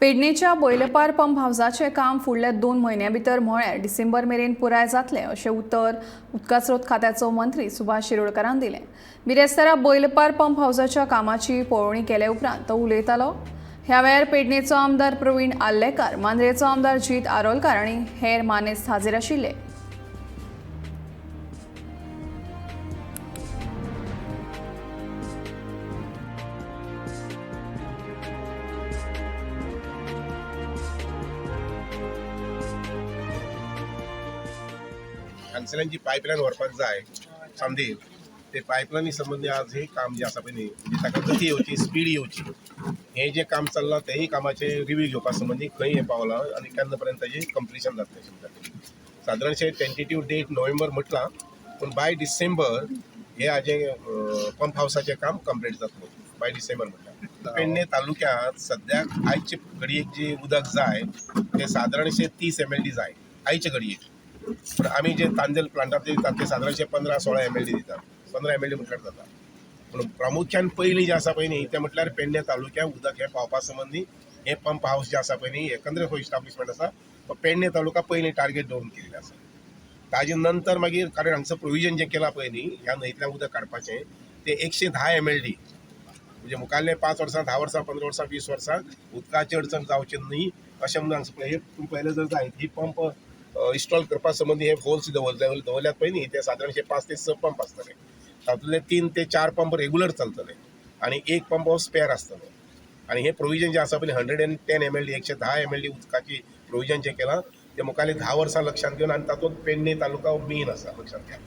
पेडणेच्या Bailpar pump हावजाचें काम फुडल्या 2 म्हयन्यां भितर म्हळ्यार डिसेंबर मेरेन पुराय जातलें अशें उतर उदका स्रोत खात्याचो मंत्री सुभाष शिरोडकारान दिलें. बिरेस्तारा बैलपार पंप हावजाच्या कामाची पळोवणी केले उपरांत तो उलयतालो. ह्या वेळार पेडणेचो आमदार प्रवीण आर्लेकार, मांद्रेचो आमदार जीत आरोलकार आनी हेर मानेस्त हाजीर आशिल्ले. हांगसरल्यान जी पायपलायन व्हरपाक जाय चांदेर, ते पायपलायनी संबंदी आज हें काम जें आसा पळय न्ही, म्हणजे ताका गती येवची, स्पीड येवची, हें जें काम चल्लां तेंय कामाचें रिव्यू घेवपा संबंदी खंय हें पावलां आनी केन्ना पर्यंत ताजें कंप्लिशन जातलें अशें म्हणटा. सादारणशें टेंटेटीव डेट नोव्हेंबर म्हटलां, पूण बाय डिसेंबर हे हाजें पंप हावसाचें काम कंप्लीट जातलें बाय डिसेंबर म्हटल्यार. पेडणे तालुक्यांत सद्याक आयचे घडयेक जें उदक जाय तें सादारणशें 30 MLD जाय आयचे घडयेक. पूण आमी जे तांदेल प्लांटार दितात ते सादारणशे 15-16 MLD दितात, 15 MLD म्हटल्यार जाता. पूण प्रामुख्यान पयलीं जें आसा पळय न्ही तें म्हटल्यार पेडणे तालुक्याक उदक हें पावपा संबंदी हें पंप हावस जें आसा पळय न्ही, एकंदर हो इस्टाब्लिशमेंट आसा तो पेडणे तालुका पयलीं टार्गेट दवरून केल्लें आसा. ताजे नंतर मागीर कारण हांगसर प्रोविजन जें केलां पळय न्ही ह्या न्हंयतल्यान उदक काडपाचें तें 110 MLD, म्हणजे मुखाल्ले 5 वर्सां, 10 वर्सां, 15 वर्सां, 20 वर्सां उदकाची अडचण जावची न्ही अशें म्हणून हांगसर पळय तुमी पळयलें जर जायत ही पंप इन्स्टॉल करपा संबंदी हे होल्स दवरल्यात पळय न्ही ते सादारणशे 5 ते 6 पंप आसतले, तातूंतले 3 ते 4 पंप रेगुलर चलतले आनी 1 पंप हो स्पेर आसतलो. आनी हे प्रोविजन जें आसा पळय 110 MLD, 110 MLD उदकाची प्रोविजन जें केलां तें मुखाल्ली 10 वर्सां लक्षांत घेवन आनी तातूंत पेडणे तालुका मेन आसा लक्षांत घ्या.